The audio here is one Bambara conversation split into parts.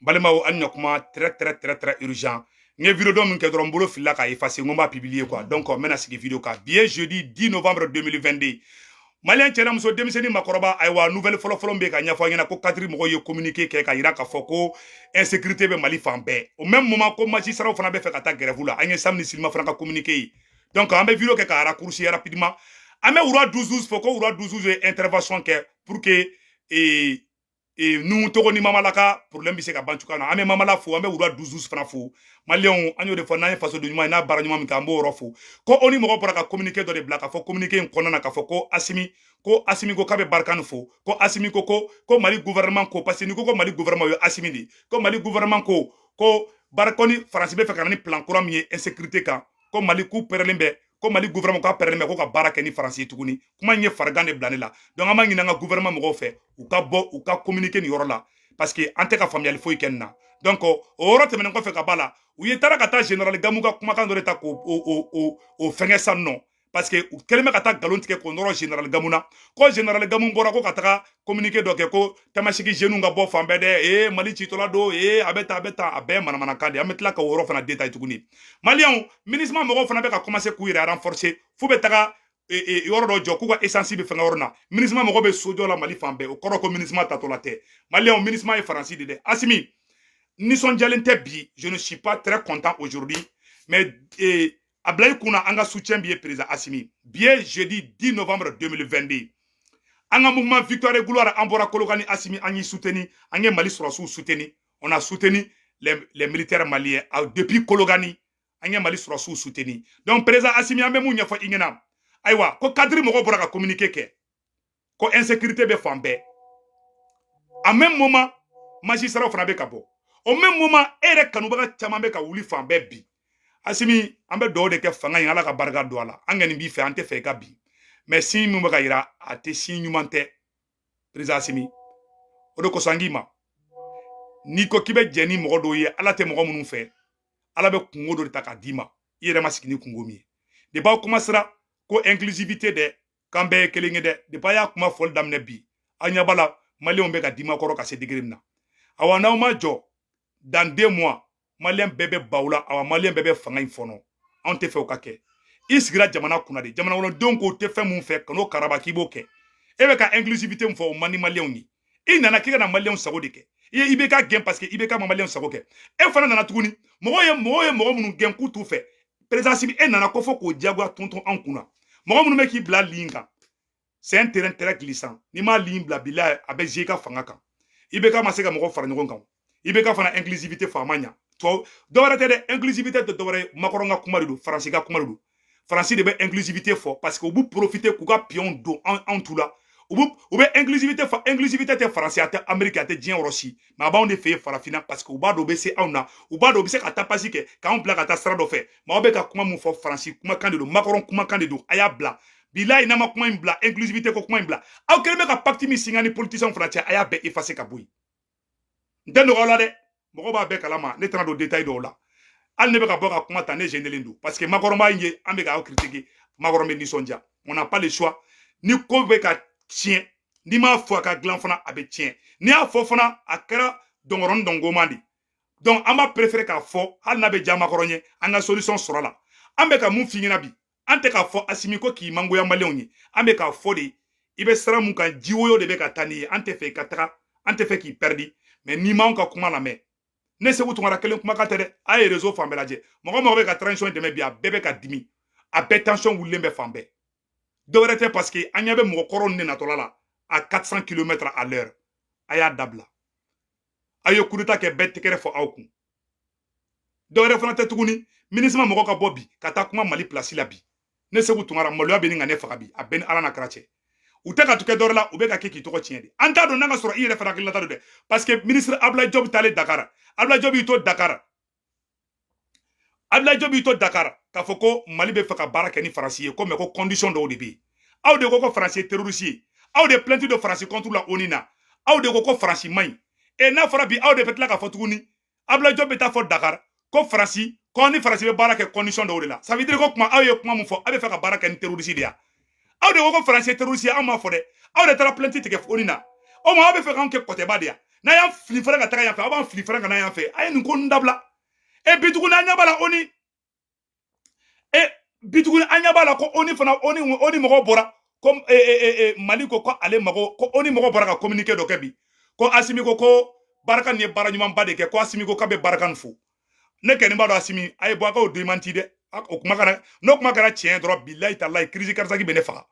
Balimaw, an ɲakuma, très très très très urgent. N ye vidéo dɔ min kɛ dɔrɔn, n bolo filila k'a effacer. N ko n b'a publier quoi. Donc n bɛna sigi vidéo kan. Bi ye jeudi 10 novembre 2022. Malien cɛ, muso, denmisɛnnin, makɔrɔba, ayiwa, nouvelle fɔlɔfɔlɔ bɛ ka ɲɛfɔ an ɲɛna ko cadre mɔgɔw ye communiqué kɛ ka yira k'a fɔ ko insécurité bɛ Mali fan bɛɛ. Au même moment ko magistrat fana bɛ fɛ ka taa grève la. An ye Sam ni Silima fana ka communiqué ye. Donc an bɛ vidéo kɛ ka raccourci rapidement. An bɛ Wura 12 fɔ ko Wura 12 ye intervention kɛ pour que nu togo ni Mamala ka problème bɛ se ka ban cogoya min na. An bɛ Mamala fo, an bɛ Wura 12 fana fo. Maliyɛnw, an y'o de fɔ, n'an ye fasoden ɲuman ye, n'a baara ɲuman min kɛ, an b'o yɔrɔ fo. Ko ONU mɔgɔw bɔra ka communiqué dɔ de bila k'a fɔ communiqué in kɔnɔna na k'a fɔ ko Asimi, ko Asimi ko k'a bɛ Barkhane fo, ko Asimi ko ko Mali gouvernement ko, parce que n'i ko ko Mali gouvernement, o ye Asimi de ye, ko Mali gouvernement ko Barkhane, Faransi bɛ fɛ ka na ni plan kura min ye insécurité kan, ko Mali k'u pɛrɛlen bɛ, ko Mali gouvernement k'a pɛrɛlen bɛ ko ka baara kɛ ni Faransi ye tuguni. Kuma in ye farigan de bila ne la. Donc an b'a ɲini an ka gouvernement mɔgɔw fɛ, u ka bɔ u ka communiqué nin yɔrɔ la, parce que an tɛ ka faamuyali foyi kɛ nin na. Donc o yɔrɔ tɛmɛnen kɔfɛ ka ba la, u ye taara ka taa général Gamu ka kumakan dɔ de ta k'o o fɛngɛ san nɔ, parce que u kɛlen bɛ ka taa nkalon tigɛ k'o nɔrɔ général Gamu na, ko général Gamu bɔra ko ka taga communiqué dɔ kɛ ko Tamasigi jeunes ka bɔ fan bɛɛ dɛ, ee Mali citɔla don, ee a bɛ tan, a bɛ tan. A bɛɛ ye manamanakan de ye. An bɛ tila ka o yɔrɔ fana détail tuguni. Maliyɛnw, MINUSMA mɔgɔw fana bɛ ka commencer k'u yɛrɛ renforcer f'u bɛ taga yɔrɔ dɔ jɔ k'u ka essence bɛ fɛngɛ yɔrɔ na. MINUSMA mɔgɔw bɛ sojɔ la Mali fan bɛɛ. O kɔrɔ ko MINUSMA tatɔla tɛ. Maliyɛnw, MINUSMA ye Faransi de dɛ. Asimi, nisɔndiyalen tɛ bi, je ne suis pas très content aujourd'hui, mais a bila i kunna, an ka soutien bi ye président Asimi. Bi ye jeudi 10 novembre 2022. An ka mouvement Victoire et Gloire, an bɔra Kolokani. Asimi, an y'i soutenu, an ye Mali sɔrɔsiw soutenu. On a soutenu les militaires maliens depuis Kolokani. An ye Mali sɔrɔsiw soutenu. Donc président Asimi, an bɛ mun ɲɛfɔ i ɲɛna? Ayiwa, ko cadre mɔgɔw bɔra ka communiqué kɛ ko insécurité bɛ fan bɛɛ. En même moment, magistrat fana bɛ ka bɔ. Au même moment, e yɛrɛ kanubaga caman bɛ ka wuli fan bɛɛ bi. Asimi, an bɛ dugawu de kɛ fanga in, Ala ka barika don a la. An kɔni b'i fɛ, an tɛ fɛ i ka bi, mais signe min bɛ ka yira, a tɛ signe ɲuman tɛ, président Asimi. O de kosɔn an k'i ma, n'i ko k'i bɛ jɛ ni mɔgɔ dɔw ye, Ala tɛ mɔgɔ minnu fɛ, Ala bɛ kungo dɔ de ta k'a d'i ma, i yɛrɛ ma sigi ni kungo min ye. Depuis aw commencera ko inclusivité dɛ, k'an bɛɛ ye kelen ye dɛ, depuis a y'a kuma fɔli daminɛ bi, aw ɲɛ b'a la, maliyɛnw bɛ ka d'i ma kɔrɔ ka se degré min na. Awa, n'aw ma jɔ, dans 2 mois, maliyɛn bɛɛ bɛ baw la. Awa, maliyɛn bɛɛ bɛ fanga in fɔnɔ. Anw tɛ fɛ o ka kɛ. I sigira jamana kunna de, jamana kɔnɔdenw k'o tɛ fɛn mun fɛ, kan'o karaba k'i b'o kɛ. E bɛ ka inclusivité min fɔ, o man di maliyɛnw ye. I nana k'i ka na maliyɛnw sago de kɛ. I ye IBK gɛn parce que IBK ma maliyɛnw sago kɛ. E fana nana tuguni, mɔgɔw ye mɔgɔ minnu gɛn k'u t'u fɛ, président Assimi, e nana ko fɔ k'o diyagoya tuntun an kunna. Mɔgɔ minnu bɛ k'i bila ligne kan, c'est un terrain très glissant. N'i m'a ligne bila, bila a bɛ jouer i ka fanga kan. IBK ma se ka mɔgɔ fara ɲɔgɔn kan. IBK fana inclusivité fɔ, a ma ɲa. Tubabu dɔwɛrɛ tɛ dɛ, inclusivité tɛ dɔwɛrɛ ye, Macron ka kuma de don, Faransi ka kuma de don. Faransi de bɛ inclusivité fɔ parce que u b'u profiter k'u ka pion don anw tu la. U bɛ inclusivité fɔ. Inclusivité tɛ Faransi, a tɛ Amérique, a tɛ diɲɛ yɔrɔ si, mais a b'anw de fɛ yen farafinna, parce que u b'a dɔn u bɛ se anw na, u b'a dɔn u bɛ se ka tapasi kɛ k'anw bila ka taa sira dɔ fɛ. Maaw bɛ ka kuma mun fɔ, Faransi kumakan de don, Macron kumakan de don. A y'a bila bilayi, n'a ma kuma in bila, inclusivité ko kuma in bila, aw kɛlen bɛ ka pacte min signé ni politiciens fana cɛ, a y'a bɛɛ effacer ka bɔ yen. N tɛ nɔgɔya la dɛ, mɔgɔ b'a bɛɛ kalama. Ne tɛna don détail dɔw la. Hali ne bɛ ka bɔ ka kuma ta, ne gênelen don, parce que Macron b'a ye an bɛ k'aw critiquer, Macron bɛ nisɔndiya. On n'a pas le choix. Ni ko bɛ ka tiɲɛ, n'i m'a fɔ a ka dilan fana, a bɛ tiɲɛ. N'i y'a fɔ fana, a kɛra dɔnkɔrɔnin dɔnkoman de. Donc an b'a préféré k'a fɔ, hali n'a bɛ diya Macron ye, an ka solution sɔrɔ a la. An bɛ ka mun f'i ɲɛna bi? An tɛ k'a fɔ Asimi ko k'i mangoya maliyɛnw ye. An bɛ k'a fɔ de, i bɛ sira mun kan, jiwoyo de bɛ ka taa n'i ye. An tɛ fɛ i ka taga, an tɛ fɛ k'i perdre, mais n'i m'anw ka kuma lamɛn, ne Segu Tunkara kelen kumakan tɛ dɛ. A ye réseau fan bɛɛ lajɛ, mɔgɔ mɔgɔ bɛ ka transition dɛmɛ bi, a bɛɛ bɛ ka dimi, a bɛɛ tension wulilen bɛ fan bɛɛ. Dɔwɛrɛ tɛ, parce que an ɲɛ bɛ mɔgɔ kɔrɔw ne natɔla la à 400 km à l'heure. A y'a dabila. A ye coup d'état kɛ, bɛɛ tɛgɛrɛ fɔ aw kun. Dɔwɛrɛ fana tɛ tuguni, MINUSMA mɔgɔ ka bɔ bi ka taa kuma Mali place la bi. Ne Segu Tunkara, maloya bɛ nin ka ne faga bi. A bɛɛ ni Ala n'a kɛra cɛ. U tɛ ka kɛ dɔwɛrɛ la, u bɛ ka kɛ k'i tɔgɔ tiɲɛ de. An t'a dɔn n'a ka sɔrɔ i yɛrɛ fana hakilinata don dɛ, parce que ministre Abdoulaye Diop taalen Dakar, Abdoulaye Diop y'i to Dakar, Abdoulaye Diop y'i to Dakar k'a fɔ ko Mali bɛ fɛ ka baara kɛ ni Faransi ye, ko mais ko condition dɔw de bɛ yen. Aw de ko ko Faransi ye terroriste ye, aw de plainte don Faransi contre la ONU na, aw de ko ko Faransi man ɲi. E n'a fɔra bi, aw de bɛ tila k'a fɔ tuguni, Abdoulaye Diop bɛ taa fɔ Dakar ko Faransi, ko ni Faransi bɛ baara kɛ condition dɔw de la. Ça veut dire ko kuma, aw ye kuma mun fɔ, aw bɛ fɛ ka baara kɛ ni terroriste de ye. Aw de ko ko Faransi ye terroriste ye, anw m'a fɔ dɛ. Aw de taara plainte tigɛ ONU na. O ma, aw bɛ fɛ k'anw kɛ kɔtɛba de ya. N'a y'an fili fana ka taga yan fɛ, aw b'an fili fana ka na yan fɛ. A ye nin ko ninnu dabila. E bi tuguni, an ɲɛ b'a la ONU, e bi tuguni an ɲɛ b'a la ko ONU fana, ONU mɔgɔw bɔra ko Mali ko ko ale mago ko ONU mɔgɔw bɔra ka communiqué dɔ kɛ bi, ko Asimi ko Barkhane ye baara ɲumanba de kɛ, ko Asimi ko k'a bɛ Barkhane fo. Ne kɛni b'a dɔn, Asimi, a ye bɔ a k'o démenti dɛ. O kuma kana, n'o kuma kɛra tiɲɛ dɔrɔn, bilayi talayi, crise cardiaque bɛ ne faga.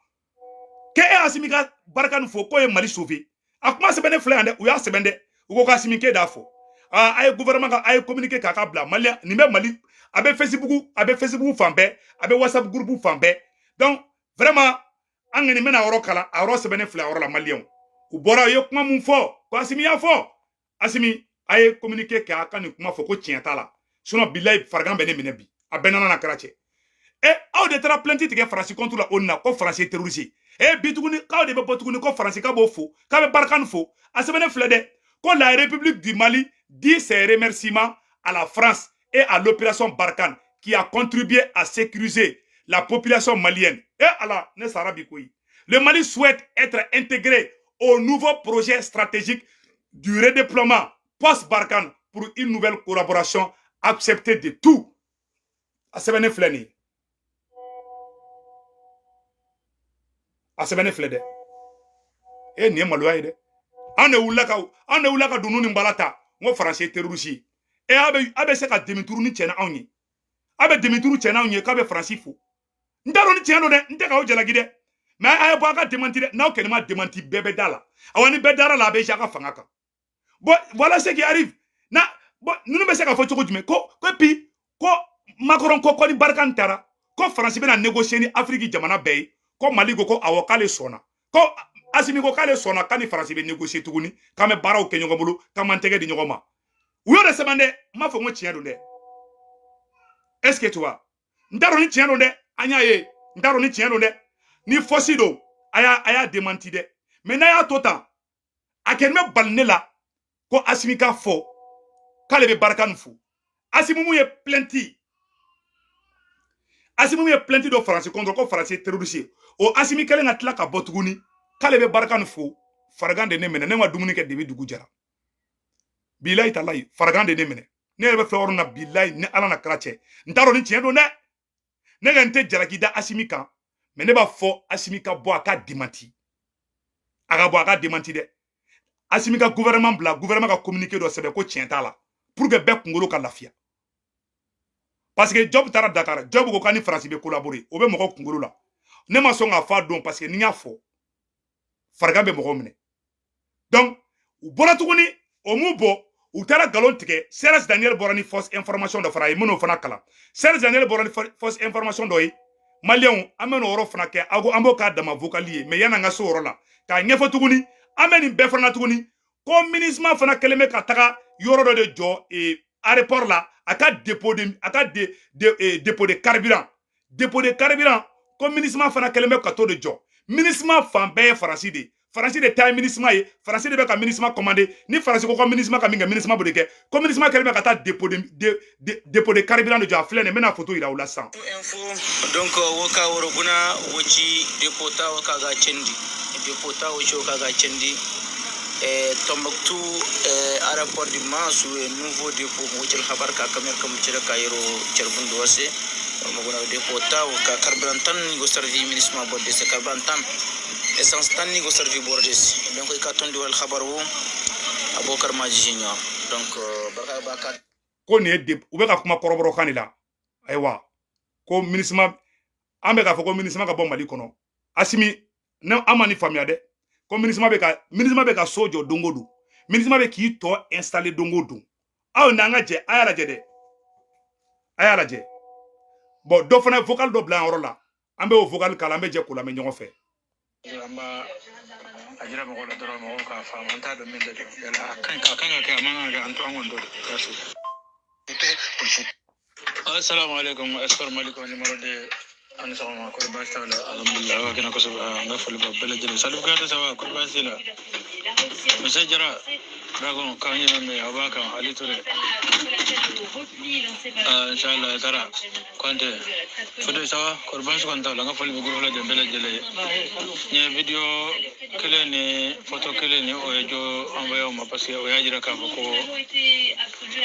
K'e e Asimi ka Barkhane fo k'o ye Mali sauver, a kuma sɛbɛn ne filɛ yan dɛ. U y'a sɛbɛn dɛ, u ko ko Asimi k'e d'a fɔ. A ye gouvernement ka, a ye communiqué k'a ka bila Mali. Nin bɛ Mali, a bɛ Facebook, a bɛ Facebook fan bɛɛ, a bɛ WhatsApp groupe fan bɛɛ. Donc vraiment, an kɔni bɛna yɔrɔ kalan, a yɔrɔ sɛbɛnnen filɛ a yɔrɔ la. Maliyɛnw, u bɔra, u ye kuma mun fɔ ko Asimi y'a fɔ. Asimi, a ye communiqué kɛ, a ka nin kuma fɔ ko tiɲɛ t'a la, sinon bilayi, farigan bɛ ne minɛ bi. A bɛɛ nana n'a kɛra cɛ. E aw de taara plainte tigɛ Faransi contre la ONU na ko Faransi ye terroriste. E bi tuguni k'aw de bɛ bɔ tuguni ko Faransi k'a b'o fo, k'a bɛ Barkhane fo. A sɛbɛnnen filɛ dɛ, ko la République du Mali dit ses remerciements à la France et à l'opération Barkhane qui a contribué à sécuriser la population malienne. Et Allah, ne sara bi koyi. Le Mali souhaite être intégré au nouveau projet stratégique du redéploiement post-Barkhane pour une nouvelle collaboration acceptée de tout. A sɛbɛnnen filɛ nin ye. A sɛbɛnnen filɛ dɛ. E nin ye maloya ye dɛ. An de wulila ka dunun ni bala ta n ko Faransi ye terroriste ye. E a bɛ se ka demi-tour ni cɛ ni anw ye. A bɛ demi-tour cɛ n'anw ye k'a bɛ Faransi fo. N t'a dɔn ni tiɲɛ don dɛ, n tɛ k'aw jalaki dɛ. Mais a ye bɔ a ka démenti dɛ. N'aw kɛnɛ ma démenti, bɛɛ bɛ da la. Awa, ni bɛɛ dara la, a bɛ a ka fanga kan. Bon, voilà ce qui arrive. Na bon, ninnu bɛ se ka fɔ cogo jumɛn ko puis ko Macron ko ni Barkhane taara, ko Faransi bɛna négocier ni Afrique jamana bɛɛ ye, ko Mali ko awɔ k'ale sɔnna, ko Asimi ko k'ale sɔnna k'a ni Faransi bɛ négocier tuguni, k'an bɛ baaraw kɛ ɲɔgɔn bolo, k'an m'an tɛgɛ di ɲɔgɔn ma. U y'o de sɛbɛn dɛ. N m'a fɔ n ko tiɲɛ don dɛ. Est-ce que tu vois? N t'a dɔn ni tiɲɛ don dɛ. An y'a ye, n t'a dɔn ni tiɲɛ don dɛ. Ni fausse don, a y'a démenti dɛ. Mais n'a y'a to tan, a kɛlen bɛ bali ne la ko Asimi k'a fɔ k'ale bɛ Barkhane fo. Asimi mun ye plainte, Asimi mun ye plainte dɔ Faransi contre ko Faransi ye terroriste ye, o Asimi kɛlen ka tila ka bɔ tuguni k'ale bɛ Barkhane fo, farigan de ne minɛ. Ne ma dumuni kɛ depuis dugu jɛra. Bilayi talayi, farigan de ne minɛ. Ne yɛrɛ bɛ fɛn yɔrɔ na, bilayi, ni Ala na kɛra cɛ, n t'a dɔn ni tiɲɛ don dɛ. Ne ka n tɛ jalaki da Asimi kan, mais ne b'a fɔ Asimi ka bɔ a ka démenti. A ka bɔ a ka démenti dɛ. Asimi ka gouvernement bila, gouvernement ka communiqué dɔ sɛbɛn ko tiɲɛ t'a la, pour que bɛɛ kunkolo ka lafiya. Parce que Job taara Dakar, Job ko k'a ni Faransi bɛ collaborer, o bɛ mɔgɔw kunkolo la. Ne ma sɔn k'a fɔ a don, parce que ni n y'a fɔ, farigan bɛ mɔgɔw minɛ. Donc u bɔra tuguni, o m'u bɔ, u taara nkalon tigɛ. Serge Daniel bɔra ni fausse information dɔ fana ye, n bɛn'o fana kalan. Serge Daniel bɔra ni fausse information dɔ ye. Maliyɛnw, an bɛ n'o yɔrɔ fana kɛ, aw ko an b'o k'a dama vocal ye. Mais yan'an ka se o yɔrɔ la k'a ɲɛfɔ tuguni, an bɛ nin bɛɛ fana tuguni ko MINUSMA fana kɛlen bɛ ka taga yɔrɔ dɔ de jɔ aéroport la, a ka dépôt de a ka de, de, dépôt de carburant, dépôt de carburant, ko MINUSMA fana kɛlen bɛ ka t'o de jɔ. MINUSMA fan bɛɛ ye Faransi de ye. Faransi de ta ye MINUSMA ye, Faransi de bɛ ka MINUSMA commandé. Ni Faransi ko MINUSMA ka min kɛ, MINUSMA b'o de kɛ. Ko MINUSMA kɛlen bɛ ka taa dépôt de carburant de jɔ. A filɛ nin ye, n bɛna photo yira u la sisan. Info donc woka woro guna woci dépôt ta woka ga cendi, dépôt ta woci woka ga cendi e Tombouctou e aéroport du Mansu e nouveau dépôt wocil habar ka kamer kam cira ka yero cerbundo wase maguna dépôt ta ka carburant tan go servi MINUSMA bodde se carburant tan essence tan ni go servi bordes. Donc ka tondi wal khabar wo Abokar Maji Junior, donc barka baka. Ko nin ye, u bɛ ka kuma kɔrɔbɔrɔkan de la. Ayiwa, ko MINUSMA, an bɛ k'a fɔ ko MINUSMA ka bɔ Mali kɔnɔ. Asimi ne, an ma nin faamuya dɛ. Ko MINUSMA bɛ ka so jɔ don o don, MINUSMA bɛ k'i tɔ installer don o don. Aw n'an ka jɛ, a y'a lajɛ dɛ, a y'a lajɛ. Bon, dɔ fana ye vocal dɔ bila yan yɔrɔ la, an bɛ o vocal k'a la, an bɛ jɛ k'o lamɛn ɲɔgɔn fɛ. An b'a a jira mɔgɔw la dɔrɔn, mɔgɔw k'a faamu. An t'a dɔn min de don yala, a ka ɲi, a kan ka kɛ, a man kan ka kɛ, an to an kɔni t'o dɔn. Merci. Assalamu alaikum, Espoir Mali ko numéro 2. Ani sɔgɔma, kɔri baasi t'aw la? Alhamdulilah, aw ka kɛnɛ kosɛbɛ. An ka foli b'aw bɛɛ lajɛlen. Salif Kuyate, ça va? Kɔri baasi t'i la? Monsieur Jara Dragon k'an ɲinɛ mɛ aw b'a kan Ali Ture. Inshallah Tara Kante Fode, ça va? Kɔri baasi kɔni t'aw la? An ka foli bɛ groupe la bɛɛ lajɛlen ye. N ye vidéo kelen ni photo kelen ni o ye jo envoyé o ma, parce que o y'a jira k'a fɔ ko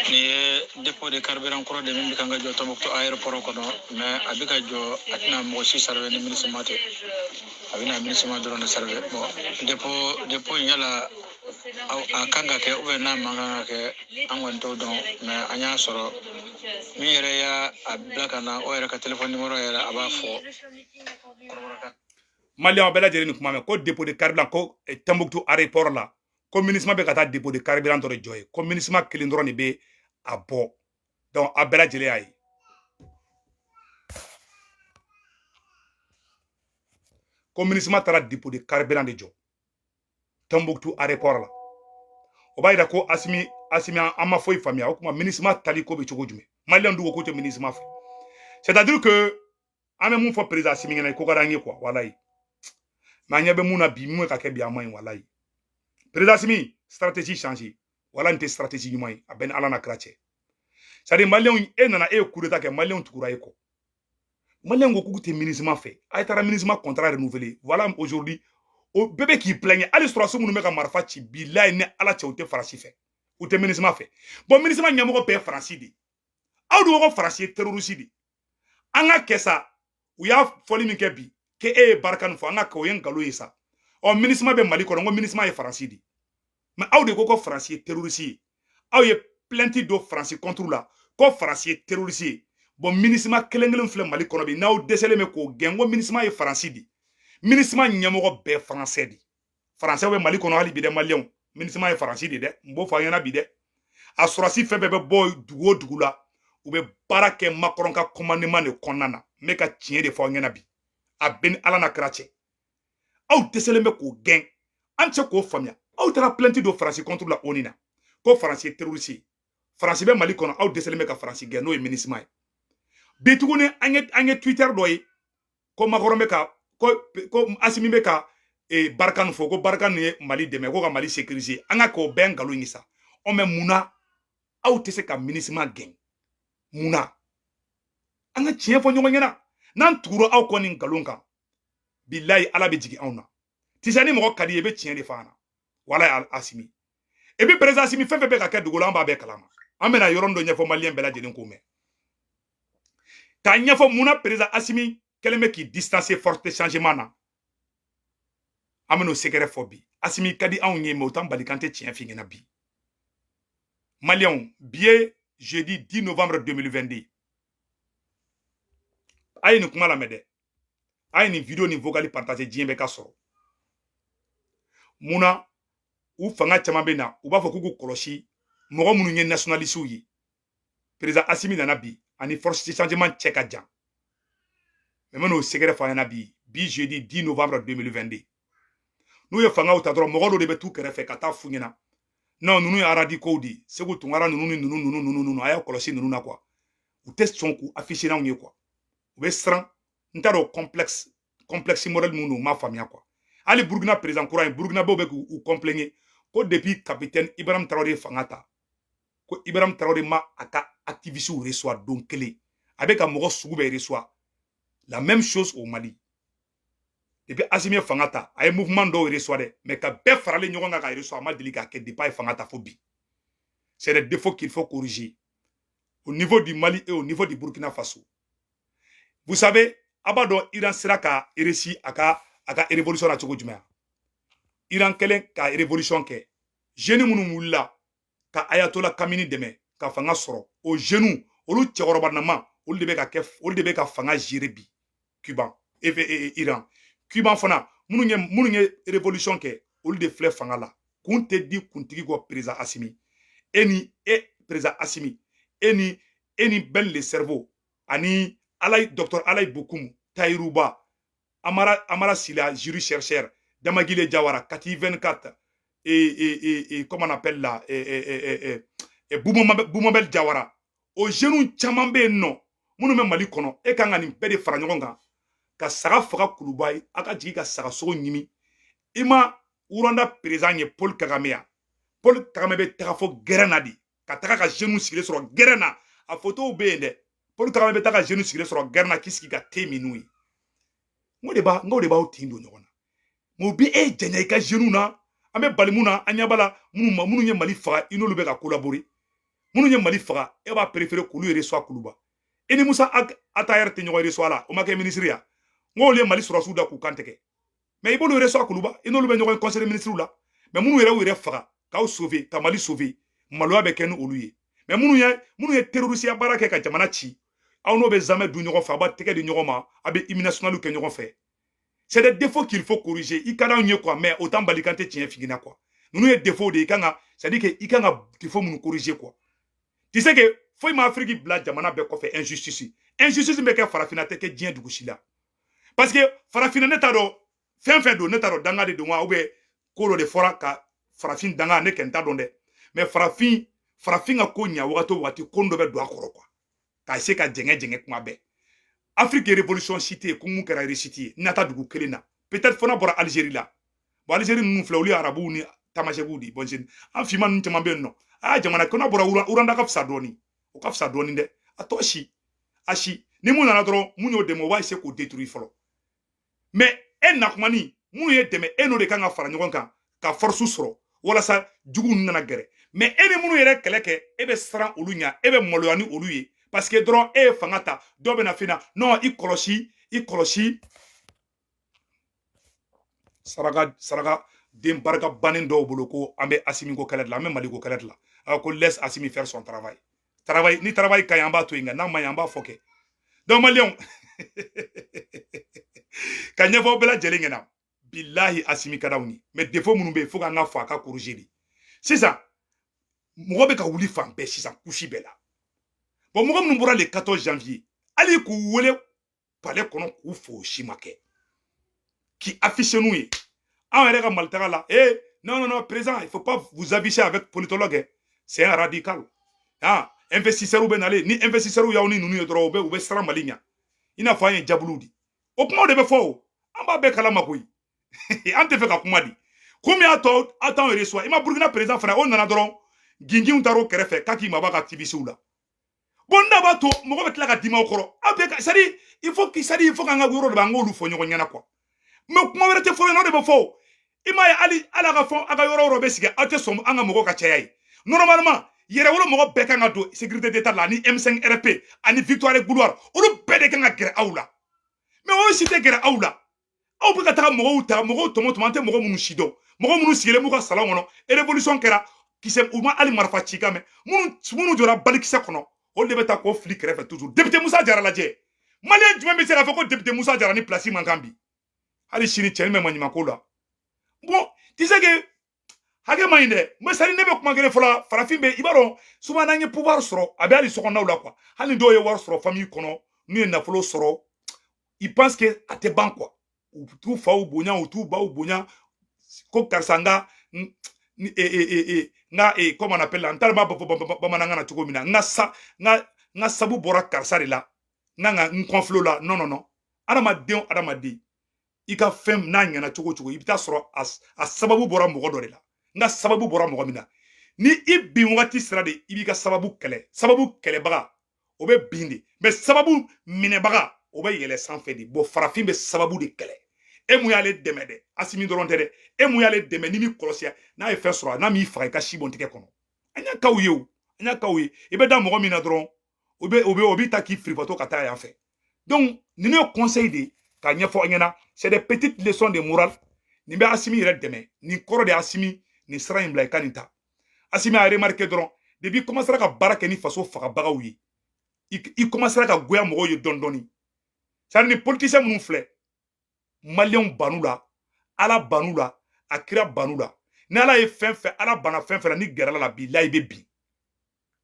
nin ye dépôt de carburant kura de min bɛ kan ka jɔ Tombouctou aéroport kɔnɔ, mais a bɛ ka jɔ, a tɛna mɔgɔ si servir ni MINUSMA tɛ, a bɛna MINUSMA dɔrɔn de servir. Bon, dépôt in, yala a kan ka kɛ ou bien n'a man kan ka kɛ, an kɔni t'o dɔn, mais an y'a sɔrɔ min yɛrɛ y'a a bila ka na, o yɛrɛ ka téléphone numéro yɛrɛ a b'a fɔ kɔrɔbɔrɔkan. Maliyɛnw bɛɛ lajɛlen, nin kuma mɛn ko dépôt de carburant ko Tombouctou aéroport la, ko MINUSMA bɛ ka taa dépôt de carburant dɔ de jɔ ye, ko MINUSMA kelen dɔrɔn de bɛ a bɔ. Donc a bɛɛ lajɛlen y'a ye ko MINUSMA taara dépôt de carburant de jɔ Tombouctou aéroport la. O b'a yira ko Asimi an ma foyi faamuya. O kuma MINUSMA tali ko bɛ cogo jumɛn? Maliyɛnw dun ko k'u tɛ MINUSMA fɛ. C'est à dire que an bɛ mun fɔ président Asimi ɲɛna, ko ka d'an ye quoi, walayi. Mais an ɲɛ bɛ mun na bi, mun bɛ ka kɛ bi, a man ɲi, walayi. Président Asimi, stratégie changer wala nin tɛ stratégie ɲuman ye. A bɛ ni Ala n'a kira cɛ. C'est à dire maliyɛnw, e nana, e ye coup d'état kɛ, maliyɛnw tugura e kɔ, maliyɛnw ko k'u tɛ MINUSMA fɛ, a ye taara MINUSMA contrat renouveler. Voilà, aujourd'hui o bɛɛ bɛ k'i plaigner. Hali sɔrɔdasi minnu bɛ ka marifa ci, bilayi ni Ala cɛ, u tɛ Faransi fɛ, u tɛ MINUSMA fɛ. Bon, MINUSMA ɲɛmɔgɔ bɛɛ ye Faransi de ye. Aw dun ko ko Faransi ye terroriste de ye. An ka kɛ sa, u y'a fɔli min kɛ bi k'e ye barika nin fɔ, an ka kɛ o ye nkalon ye sa. Ɔ, MINUSMA bɛ Mali kɔnɔ, n ko MINUSMA ye Faransi de ye, mais aw de ko ko Faransi ye terroriste ye. Aw ye plainte don Faransi contre la ko Faransi ye terroriste ye. Bon, MINUSMA kelen kelen filɛ Mali kɔnɔ bi, n'aw dɛsɛlen bɛ k'o gɛn, ko MINUSMA ye Faransi de ye. MINUSMA ɲɛmɔgɔ bɛɛ français de, français bɛ Mali kɔnɔ hali bi dɛ. Maliyɛnw, MINUSMA ye Faransi de dɛ, n b'o fɔ aw ɲɛna bi dɛ. A sɔrɔsi fɛn fɛn bɛ bɔ dugu o dugu la, u bɛ baara kɛ Macron ka commandement de kɔnɔna na. N bɛ ka tiɲɛ de fɔ aw ɲɛna bi, a bɛ ni Ala n'a kira cɛ. Aw dɛsɛlen bɛ k'o gɛn, an tɛ se k'o faamuya. Aw taara plainte don Faransi contre la ONU na ko Faransi ye terroriste ye, Faransi bɛ Mali kɔnɔ, aw dɛsɛlen bɛ ka Faransi gɛn, n'o ye MINUSMA ye. Bi tuguni, an ye Twitter dɔ ye ko Macron bɛ ka ko Asimi bɛ ka Barkhane fɔ ko Barkhane ye Mali dɛmɛ, ko ka Mali sécuriser. An ka k'o bɛɛ nkalon ye sa. Ɔ, mais munna aw tɛ se ka MINUSMA gɛn? Munna? An ka tiɲɛ fɔ ɲɔgɔn ɲɛna. N'an tugura aw kɔ nin nkalon kan, bilayi Ala bɛ jigin anw na. Tisa ni mɔgɔ ka di ye, i bɛ tiɲɛ de fɔ an na, wala Asimi. Et puis président Asimi, fɛn fɛn bɛ ka kɛ dugu la, an b'a bɛɛ kalama. An bɛna yɔrɔ dɔ ɲɛfɔ maliyɛn bɛɛ lajɛlen k'o mɛn, k'a ɲɛfɔ munna président Asimi kɛlen bɛ k'i distancer force de changement na. An bɛn'o secret fɔ bi. Asimi ka di anw ye, mais o t'an bali k'an tɛ tiɲɛ f'i ɲɛna bi. Maliyɛnw, bi ye jeudi 10 novembre 2022. A ye nin kuma lamɛn dɛ, a ye nin vidéo ni vocal partager, diɲɛ bɛɛ ka sɔrɔ. Munna u fanga caman bɛ na, u b'a fɔ k'u k'u kɔlɔsi mɔgɔ minnu ye nationalistes ye? Président Asimi nana bi, ani force de changement cɛ ka jan. Mais n bɛn'o secret fɔ an ɲɛna bi, bi jeudi 10 novembre 2022. N'u ye fangaw ta dɔrɔn, mɔgɔ dɔ de bɛ t'u kɛrɛfɛ ka taa f'u ɲɛna: non, ninnu ye radicaux de ye, Segu Tunkara ninnu ni ninnu ninnu ninnu ninnu, a y'a kɔlɔsi ninnu na quoi. U tɛ sɔn k'u afficher n'anw ye quoi, u bɛ siran. N t'a dɔn complexe modèle mun don, u m'a faamuya quoi. Hali Burukina président kura in, Burukinabew bɛ k'u complainer ko depuis capitaine Ibrahim Traoré ye fanga ta, ko Ibrahim Traoré ma a ka activistes reçoit don kelen, a bɛ ka mɔgɔ sugu bɛɛ reçoit. La même chose au Mali. Depuis Asimi ye fanga ta, a ye mouvement dɔw reçoit dɛ, mais ka bɛɛ faralen ɲɔgɔn kan ka reçoit, a ma deli k'a kɛ depuis a ye fanga ta fo bi. C'est des défauts qu'il faut corriger au niveau du Mali et au niveau du Burkina Faso. Vous savez, a b'a dɔn Iran sera ka réussi a ka révolution na cogo jumɛn? Iran kɛlen ka révolution kɛ, jeunes minnu wulila ka Ayatollah Khamenei dɛmɛ ka fanga sɔrɔ, o jeunes olu cɛkɔrɔba olu de bɛ ka kɛ, olu de bɛ ka fanga gérer bi Cuba et Iran. Cuba fana, minnu ye révolution kɛ, olu de filɛ fanga la. Kun tɛ di kuntigi kɔ. Président Asimi, e ni e président Asimi, e ni Ben le cerveau ani Alaye, docteur Alaye Bokum Tayiruba, Amara Sila, jury chercheur, Damagile Diawara, Kati 24 et comment on appelle là, et Boumabel Diawara, o jeunes caman bɛ yen nɔ minnu bɛ Mali kɔnɔ, e kan ka nin bɛɛ de fara ɲɔgɔn kan. Ka saga faga Kuluba ye, a ka jigin ka saga sogo ɲimi. I ma Rwanda président ye, Paul Kagame ya? Paul Kagame bɛ taga fɔ gɛrɛn na de, ka taga ka jeunes sigilen sɔrɔ gɛrɛn na. A photow bɛ yen dɛ. Paul Kagame bɛ taga ka jeunes sigilen sɔrɔ gɛrɛn na, k'i sigi ka te min n'u ye. N ko de b'a, n ko de b'aw tin don ɲɔgɔn na. Mun bi e janya i ka jeunes na? An bɛ bali mun na? An ɲɛ b'a la, minnu ma, minnu ye Mali faga, i n'olu bɛ ka collaborer. Minnu ye Mali faga, e b'a préféré k'olu reçoit Kuluba. I ni Musa Atayɛrɛ tɛ ɲɔgɔn reçoit la, o ma kɛ ministre ya? N k'olu ye Mali sɔrɔsiw da k'u kan tigɛ, mais i b'olu reçoit Kuluba, i n'olu bɛ ɲɔgɔn conseil des ministres la. Mais minnu yɛrɛ y'u yɛrɛ faga k'aw sauver, ka Mali sauver, maloya bɛ kɛ ni olu ye. Mais minnu ye terrorisiya baara kɛ ka jamana ci, aw n'o bɛ zamɛ dun ɲɔgɔn fɛ, a b'a tɛgɛ di ɲɔgɔn ma, a bɛ hymne national kɛ ɲɔgɔn fɛ. C'est des défauts qu'il faut corriger. I ka d'anw ye quoi, mais o t'an bali kan tɛ tiɲɛ f'i ɲɛna quoi. Ninnu ye défaut de ye, i kan ka, c'est à dire que i kan ka défaut minnu corriger quoi. Tu sais que foyi ma Afrique bila jamana bɛɛ kɔfɛ, injustice. Injustice bɛ kɛ farafinna, tɛ kɛ diɲɛ dugu si la, parce que farafinna, ne t'a dɔn fɛn fɛn don, ne t'a dɔn danga de don wa, ou bien ko dɔ de fɔra ka farafin danga, ne kɛ n t'a dɔn dɛ. Mais farafin ka ko ɲa wagati o wagati, ko dɔ bɛ don a kɔrɔ quoi, k'a se ka jɛngɛ jɛngɛ kuma bɛɛ. Afrique, révolution si tɛ yen ko mun kɛra réussite ye n'a ta dugu kelen na. Peut-être fo n'a bɔra Algérie la. Bon, Algérie ninnu filɛ, olu ye arabuw ni tamasɛkiw de. Bon, an finman ninnu caman bɛ yen nɔ. Aa, jamana ko n'a bɔra Rwanda ka fisa dɔɔni, o ka fisa dɔɔni dɛ. A tɔ si, a si ni mun nana dɔrɔn, mun y'o dɛmɛ, o b'a essayer k'o détruire fɔlɔ. Mais e nakumani, minnu ye dɛmɛ, e n'o de kan ka fara ɲɔgɔn kan ka force sɔrɔ walasa juguw nana gɛrɛ. Mais e ni minnu yɛrɛ kɛlɛ kɛ, e bɛ siran olu ɲɛ, e bɛ maloya ni olu ye, parce que dɔrɔn e ye fanga ta. Dɔw bɛ na f'i na non, i kɔlɔsi, i kɔlɔsi. Saraka saraka den barika bannen dɔw bolo ko an bɛ Asimi ko kɛlɛ de la, an bɛ Mali ko kɛlɛ de la. A ko laisse Asimi faire son travail. Travail ni travail ka ɲi, an b'a to yen, nka n'a ma ɲi, an b'a fɔ kɛ. Donc maliyɛnw, ka ɲɛfɔ bɛɛ lajɛlen ɲɛna, bilahi, Asimi ka d'anw ye, mais défaut minnu bɛ yen, fo k'an ka fɔ a ka corriger de. Sisan mɔgɔ bɛ ka wuli fan bɛɛ sisan, couche bɛɛ la. Bon, mɔgɔ minnu bɔra le 14 janvier, hali k'u wele palais kɔnɔ k'u fo, o si ma kɛ k'i afficher n'u ye anw yɛrɛ ka Mali taga la. Eh non, non, non, président, il faut pas vous afficher avec politologue, c'est un radical. Ah, investisseur bɛ nalen ni investisseur y'aw ni ninnu ye dɔrɔn, u bɛ siran Mali ɲɛ, i n'a fɔ an ye jabuluw di. O kumaw de bɛ fɔ, o an b'a bɛɛ kalama koyi. An tɛ fɛ ka kuma di ko min y'a tɔ aw t'anw reçoit. I ma Burukina président fana, o nana dɔrɔn, ginginw taar'o kɛrɛfɛ k'a k'i mabɔ a ka activiste la. Bon, n'a b'a to mɔgɔ bɛ tila ka dimi aw kɔrɔ, aw bɛɛ ka, c'est à dire il faut que, c'est à dire il faut k'an ka yɔrɔ dɔ bɛ, an k'olu fɔ ɲɔgɔn ɲɛna quoi. Mais kuma wɛrɛ tɛ fɔ ɲɛna, o de bɛ fɔ. I m'a ye, hali a ka fɔ a ka yɔrɔ o yɔrɔ bɛ sigi, aw tɛ sɔn an ka mɔgɔw ka caya ye. Normalement, yɛrɛwolo mɔgɔ bɛɛ kan ka don sécurité d'État la, ani M5 RP, ani Victoire Gloire, olu bɛɛ de kan ka gɛrɛ aw la. Mais o si tɛ gɛrɛ aw la. Aw bɛ ka taga mɔgɔw ta, mɔgɔw tɔmɔ tɔmɔ, an tɛ mɔgɔ minnu si dɔn, mɔgɔ minnu sigilen b'u ka salon kɔnɔ. Révolution kɛra kisɛ, u ma hali marifa ci kan mɛn. Minnu jɔra balikisɛ kɔnɔ, olu de bɛ taa k'o fili kɛrɛfɛ toujours. Député Musa Jara lajɛ. Maliyɛn jumɛn bɛ se k'a fɔ ko député Musa Jara ni place man kan bi? Hali sini cɛnin bɛ maɲumanko la. Bon, tu sais que hakɛ man ɲi dɛ. Mais sani ne bɛ kuma kelen fɔlɔ, farafin bɛ, i b'a dɔn, souvent n'an ye pouvoir sɔrɔ, a bɛ hali sokɔnɔnaw la quoi. Hali ni dɔw ye wari sɔrɔ famille kɔnɔ, n'u ye nafolo sɔrɔ, ils pensent que a tɛ ban quoi. U t'u faw bonya, u t'u baw bonya, ko karisa n ka n ka comment on appelle la, n t'a dɔn b'a fɔ bamanankan na cogo min na, n ka sa, n ka sabu bɔra karisa de la, n kan ka n kɔnfilo la. Non, non, non, adamaden o adamaden, i ka fɛn n'a ɲɛna cogo o cogo, i bɛ taa sɔrɔ a sababu bɔra mɔgɔ dɔ de la. N ka sababu bɔra mɔgɔ min na, ni i bin wagati sera de, i b'i ka sababu kɛlɛ. Sababu kɛlɛbaga, o bɛ bin de, mais sababu minɛbaga, o bɛ yɛlɛ sanfɛ de. Bon, farafin bɛ sababu de kɛlɛ. E mun y'ale dɛmɛ dɛ? Asimi dɔrɔn tɛ dɛ. E mun y'ale dɛmɛ? Ni m'i kɔlɔsi, n'a ye fɛn sɔrɔ, n'a m'i faga, i ka si bɔn tigɛ kɔnɔ. An y'a k'aw ye o, an y'a k'aw ye. I bɛ da mɔgɔ min na dɔrɔn, o bɛ ta k'i firibatɔ ka taa yan fɛ. Donc ninnu ye conseil de k'a ɲɛfɔ an ɲɛna, c'est des petites leçons de morale. Nin bɛ Asimi yɛrɛ dɛmɛ, nin kɔrɔ de. Asimi, nin sira in bila, i ka nin ta. Asimi a remarqué dɔrɔn, depuis i commencera ka baara kɛ ni faso fagabagaw ye, i commencera ka goya mɔgɔw ye dɔɔni dɔɔni. C'est à dire ni politicien minnu filɛ, maliyɛnw bannu la, Ala bannu la, a kira bannu la. Ni Ala ye fɛn fɛn, Ala banna fɛn fɛn la, ni gɛrɛla la, bilahi, i bɛ bin.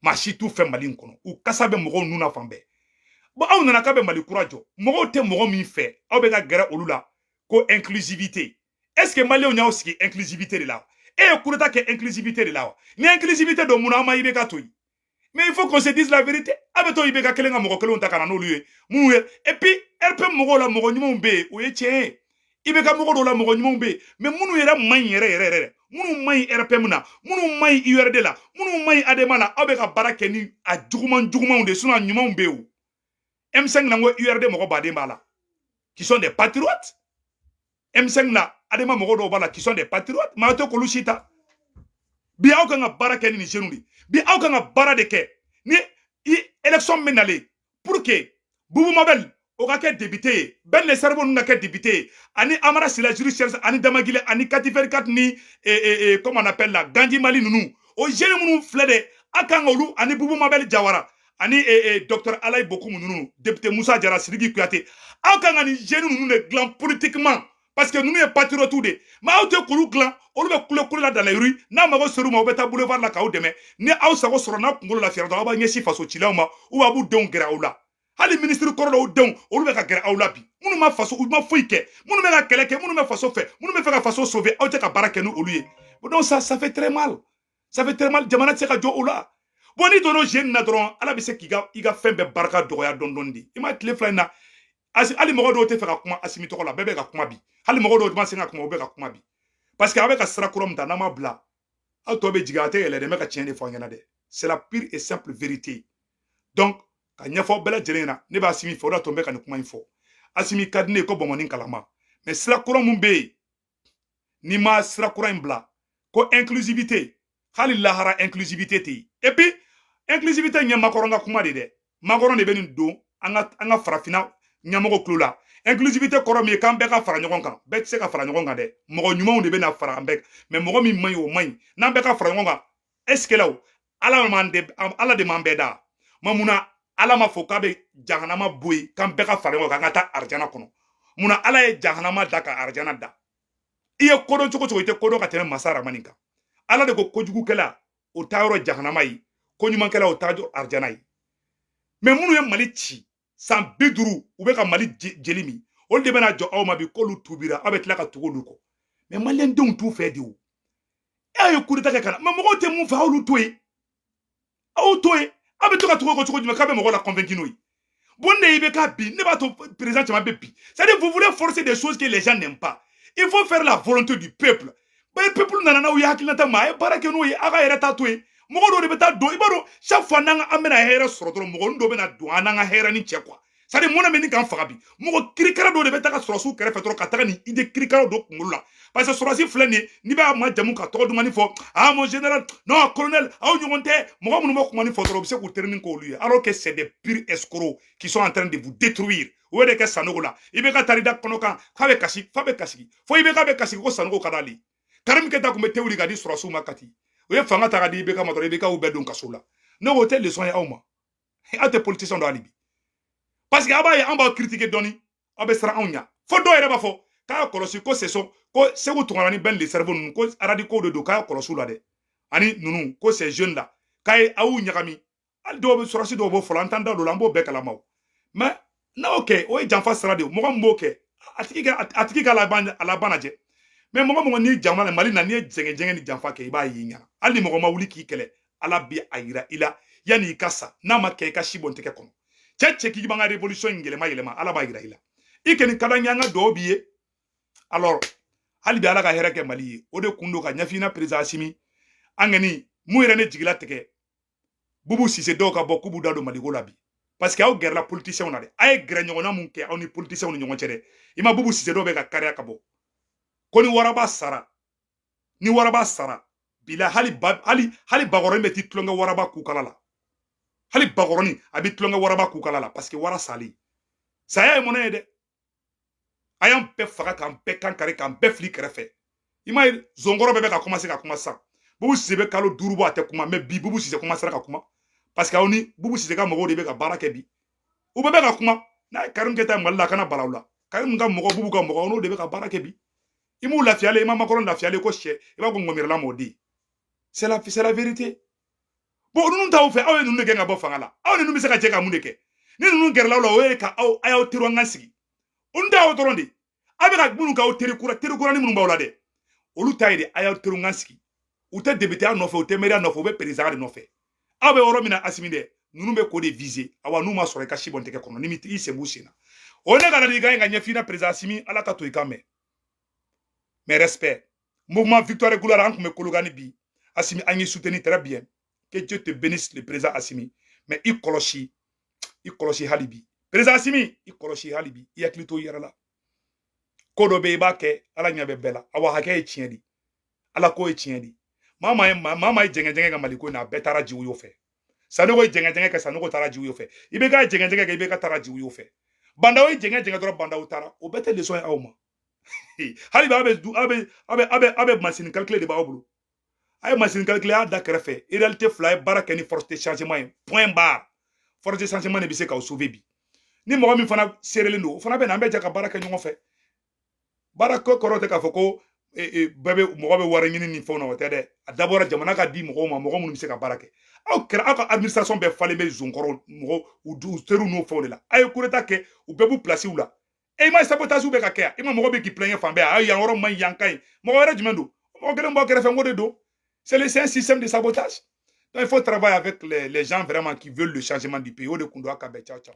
Maa si t'u fɛ Mali in kɔnɔ, u kasa bɛ mɔgɔw nun na fan bɛɛ. Bon, aw nana k'a bɛ Mali kura jɔ, mɔgɔw tɛ mɔgɔ min fɛ, aw bɛ ka gɛrɛ olu la ko inclusivité. Est ce que maliyɛnw y'aw sigi inclusivité de la? E ye coup d'état kɛ inclusivité de la wa? Ni inclusivité don, mun na an ma IBK to yen? Mais il faut qu'on se dise la vérité. A bɛ to IBK kelen ka mɔgɔ kelenw ta ka na n'olu ye minnu ye. Et puis RPM mɔgɔw la, mɔgɔ ɲumanw bɛ yen, o ye tiɲɛ ye. IBK mɔgɔ dɔw la, mɔgɔ ɲumanw bɛ yen, mais minnu yɛrɛ man ɲi yɛrɛ yɛrɛ yɛrɛ, minnu man ɲi RPM na, minnu man ɲi URD la, minnu man ɲi ADEMA la, aw bɛ ka baara kɛ ni a juguman jugumanw de, sinon a ɲumanw bɛ yen. O M5 na, n ko URD mɔgɔ baden b'a la qui sont des patriotes. M5 na, ADEMA mɔgɔ dɔw b'a la qui sont des patriotes, mais aw tɛ k'olu si ta. Bi aw kan ka baara kɛ ni nin jeunes de. Bi aw kan ka baara de kɛ ni i élection bɛ nalen pour que Boubou Mabel o ka kɛ député ye, Ben le Cerveau ninnu ka kɛ député ye, ani Amara Sila Juru Cherche, ani Damagile, ani Kati 24 ni comment on appelle la Ganji Mali ninnu, o jeunes minnu filɛ dɛ, a kan ka olu ani Boubou Mabel Jawara ani docteur Alayi Bokoum ninnu, député Moussa Jara, Sidiki Kuyate, aw kan ka nin jeunes ninnu de dilan politiquement, parce que ninnu ye patriotes de. Mais aw tɛ k'olu dilan, olu bɛ kule kule la dans les rues. N'a mago ser'u ma, u bɛ taa boulevard la k'aw dɛmɛ. Ni aw sago sɔrɔ, n'a kunkolo lafiyara dɔrɔn, aw b'a ɲɛsin faso cilaw ma ou a b'u denw gɛrɛ aw la. Hali ministre kɔrɔ dɔw denw, olu bɛ ka gɛrɛ aw la bi. Minnu ma faso, u ma foyi kɛ, minnu bɛ ka kɛlɛ kɛ, minnu bɛ faso fɛ, minnu bɛ fɛ ka faso sauver, aw tɛ ka baara kɛ ni olu ye. Donc ça, ça fait très mal, ça fait très mal. Jamana tɛ se ka jɔ o la. Bon, n'i donna o jeune na dɔrɔn, Ala bɛ se k'i ka i ka fɛn bɛɛ barika dɔgɔya dɔɔni dɔɔni de. I ma tile 2 in na, hali mɔgɔ dɔw tɛ fɛ ka kuma Asimi tɔgɔ la, bɛɛ bɛ ka kuma bi. Hali mɔgɔ dɔw ma se ka kuma, u bɛ ka kuma bi, parce que a bɛ ka sira kura min ta, n'a ma bila, aw tɔ bɛ jigin, a tɛ yɛlɛ dɛ. N bɛ ka tiɲɛ de fɔ aw ɲɛna dɛ, c'est la pure et simple vérité. Donc ka ɲɛfɔ bɛɛ lajɛlen ɲɛna, ne b'a Asimi fɛ, o de y'a to n bɛ ka nin kuma in fɔ. Asimi ka di ne ye ko bɔnbɔnni kalama, mais sira kura mun bɛ yen, n'i ma sira kura in bila ko inclusivité, hali lahara inclusivité tɛ yen. Et puis inclusivité ɲɛ Macron ka kuma de dɛ. Macron de bɛ nin don an ka farafinna ɲɛmɔgɔ tulo la. Inclusivité kɔrɔ min ye k'an bɛɛ ka fara ɲɔgɔn kan, bɛɛ tɛ se ka fara ɲɔgɔn kan dɛ. Mɔgɔ ɲumanw de bɛ na fara an bɛɛ, mais mɔgɔ min man ɲi, o man ɲi. N'an bɛɛ ka fara ɲɔgɔn kan, est ce que la Ala m'an de, Ala de m'an bɛɛ da ma? Munna Ala ma fɔ k'a bɛ jahanama bɔ yen, k'an bɛɛ ka fara ɲɔgɔn kan, k'an ka taa arijana kɔnɔ? Munna Ala ye jahanama da ka arijana da? I ye kodɔn cogo cogo, i tɛ kodɔn ka tɛmɛ masa Ramani kan. Ala de ko kojugukɛla, o taa yɔrɔ jahanama ye, ko ɲumankɛla, o taa arijana ye. Mais minnu ye Mali ci san 50, u bɛ ka Mali jeli min, olu de bɛna jɔ aw ma bi k'olu tubira, aw bɛ tila ka tugu olu kɔ. Mais maliyɛndenw t'u fɛ de. O e ye coup d'état kɛ ka na, mais mɔgɔw tɛ mun fɛ, aw to yen, aw to yen. Aw bɛ to ka tugu o kɔ cogo jumɛn k'a bɛ mɔgɔw la convaincu n'o ye? Bon, ne bɛ ka bi, ne b'a to président caman bɛ bi, c'est à dire vous voulez forcer des choses que les gens n'aiment pas. Il faut faire la volonté du peuple. Ba peuple nana n'aw ye hakilinata ma, a ye baara kɛ n'o ye, aw ka yɛrɛ ta to yen. Mɔgɔ dɔw de bɛ taa don, i b'a dɔn, chaque fois n'an an bɛna hɛrɛ sɔrɔ dɔrɔn, mɔgɔ dɔw bɛna don an n'an ka hɛrɛ ni cɛ quoi. C'est à dire mun bɛ nin k'an faga bi? Mɔgɔ kirikara dɔw de bɛ taga sɔrɔsiw kɛrɛfɛ dɔrɔn ka taga nin idée kirikara dɔ kunkolo la, parce que sɔrɔsi filɛ nin ye, n'i b'a ma jamu ka tɔgɔ dumani fɔ, ah mon général, non colonel, aw ɲɔgɔn tɛ. Mɔgɔ minnu bɛ kuma ni fɔ dɔrɔn, u bɛ se k'u terinin k'olu ye, alors que c'est des pires escrocs qui sont en train de vous détruire. O de kɛ Sanogo la, i bɛ ka taari da kɔnɔ kan k'a bɛ kasi, f'a bɛ kasi, fo i bɛ k'a bɛ kasi ko Sanogo ka d'ale. Karim Keta tun bɛ te wuli ka di sɔrɔsiw ma Kati, o ye fanga ta ka di IBK ma dɔrɔn, IBK y'u bɛɛ don kaso la. Ne ko o tɛ leçon ye aw ma? Aw tɛ politicien dɔn hali bi, parce que a b'a ye an b'aw critiquer dɔɔni, aw bɛ siran anw ɲɛ, fo dɔw yɛrɛ b'a fɔ k'a kɔlɔsi ko c'est ko Segu Tunkara ni Ben le Cerveau ninnu, ko radicaux de don, k'a kɔlɔsi u la dɛ, ani ninnu, ko ces jeunes là, k'a ye aw ɲagami. Hali dɔw bɛ sɔrɔsi dɔw b'o fɔlɔ, an t'an da don o la, an b'o bɛɛ kalama o. Mais n'aw kɛ, o ye janfa sira de ye. Mɔgɔ min b'o kɛ, a tigi ka laban, a laban lajɛ. Mais mɔgɔ mɔgɔ n'i jamana Mali na, n'i ye jɛngɛ jɛngɛ ni janfa kɛ, i b'a ye ɲɛna. Hali ni mɔgɔ ma wuli k'i kɛlɛ, Ala bi a yira i la yanni i ka sa. N'a ma kɛ, i ka si bɔn tɛgɛ kɔnɔ. Cɛ cɛ k'i b'an ka révolution in yɛlɛma yɛlɛma, Ala b'a yira i la. I kɔni ka d'an ye, an ka dugawu b'i ye. Alors hali bi, Ala ka hɛrɛ kɛ Mali ye. O de kun don ka ɲɛfin président Asimi. An kɔni mun yɛrɛ ne jigila tigɛ, Bubu Sise dɔw ka bɔ k'u b'u da don Maliko la bi, parce que aw gɛrɛla politiciens na dɛ. A ye gɛrɛ ɲɔgɔnna mun kɛ aw ni politiciens ni ɲɔgɔn cɛ dɛ. I ma Bubu Sise dɔw bɛ ka kariya ka bɔ ko ni waraba sara, ni waraba sara bila, hali hali hali bakɔrɔnin bɛ t'i tulonkɛ waraba kukala la, hali bakɔrɔnin a bɛ tulonkɛ waraba kukala la, parce que wara salen, saya ye mɔnɛ ye dɛ. A y'an bɛɛ faga, k'an bɛɛ kan kari, k'an bɛɛ fili kɛrɛfɛ. I m'a ye, zonkɔrɔ bɛɛ bɛ ka commencer ka kuma sisan. Bubu Sise bɛ kalo 5 bɔ, a tɛ kuma, mais bi Bubu Sise commencera ka kuma, parce que aw ni Bubu Sise ka mɔgɔw de bɛ ka baara kɛ bi. U bɛɛ bɛ ka kuma. N'a ye Karim Keta Mali la, a kana bala u la. Karim ka mɔgɔ, Bubu ka mɔgɔ, n'o de bɛ ka baara kɛ bi. I m'u lafiyalen, i ma Macron lafiyalen ko sɛ, i b'a ko ŋɔmirila m'o di. C'est la vérité. Bon, ninnu t'aw fɛ, aw ye ninnu de gɛn ka bɔ fanga la. Aw ni ninnu bɛ se ka jɛ ka mun de kɛ? Ni ninnu gɛrɛla aw la, o ye ka aw a y'aw teriw an ka sigi. Olu t'aw dɔrɔn de, a bɛ ka minnu k'aw teri kura, teri kura ni minnu b'aw la dɛ, olu ta ye de a y'aw teriw kan sigi. U tɛ député nɔfɛ, u tɛ maire nɔfɛ, u bɛ président de nɔfɛ. Aw bɛ yɔrɔ min na, Asimi dɛ, ninnu bɛ k'o de viser. Awa, n'u ma sɔrɔ, i ka si bɔn tɛgɛ kɔnɔ ni i sen b'u sen na. O ne ka ladilikan ye ka ɲɛf'i ɲɛna, président Asimi, Ala ka to i kan mɛn. Mais respect, mouvement Victoire et Gloire, an tun bɛ Kolokani bi. Asimi, an y'i soutenir très bien, que Dieu te bénisse, le président Asimi. Mais i kɔlɔsi, i kɔlɔsi hali bi, président Asimi, i kɔlɔsi hali bi, i hakili to i yɛrɛ la. Ko dɔ bɛ yen, i b'a kɛ, Ala ɲɛ bɛ bɛɛ la. Awa, hakɛ ye tiɲɛ di, Ala ko ye tiɲɛ di. Maa maa ye maa maa ye jɛngɛ jɛngɛ ka Mali ko in na, a bɛɛ taara jiwoyo fɛ. Sanogo ye jɛngɛ jɛngɛ kɛ, Sanogo taara jiwoyo fɛ. I bɛ ka jɛngɛ jɛngɛ kɛ, i bɛ ka taara jiwoyo fɛ. Bandaw ye jɛngɛ jɛngɛ dɔrɔn, bandaw taara. O bɛɛ tɛ leçon ye aw ma? Hali bi, aw bɛ machine calcul de b'aw bolo. A ye machine calcul y'a da kɛrɛfɛ. Réalité fila ye baara kɛ ni force de changement ye, point barre. Force de changement de bɛ se k'aw sauver bi. Ni mɔgɔ min fana seerelen don, o fana bɛ na, an bɛ jɛ ka baara kɛ ɲɔgɔn fɛ. Baara ko kɔrɔ tɛ k'a fɔ ko bɛɛ bɛ mɔgɔ bɛ wari ɲini ni fɛnw na, o tɛ dɛ. A dabɔra jamana ka di mɔgɔw ma, mɔgɔ minnu bɛ se ka baara kɛ. Aw kɛra aw ka administration bɛɛ falen bɛ zonkɔrɔ, mɔgɔ u teriw n'o fɛnw de la. A ye coup d'état kɛ, u bɛɛ b'u place la. E ma sabotage bɛ ka kɛ yan, i ma mɔgɔ bɛ k'i plaigner fan bɛɛ, a yan yɔrɔ man ɲi, yan ka ɲi. Mɔgɔ wɛrɛ jumɛn don? Mɔgɔ kelen bɔ kɛrɛfɛ, n ko de don. C'est un système de sabotage. Donc il faut travailler avec les gens vraiment qui veulent le changement du pays. O de kun don. A ka bɛn. Ciao ciao.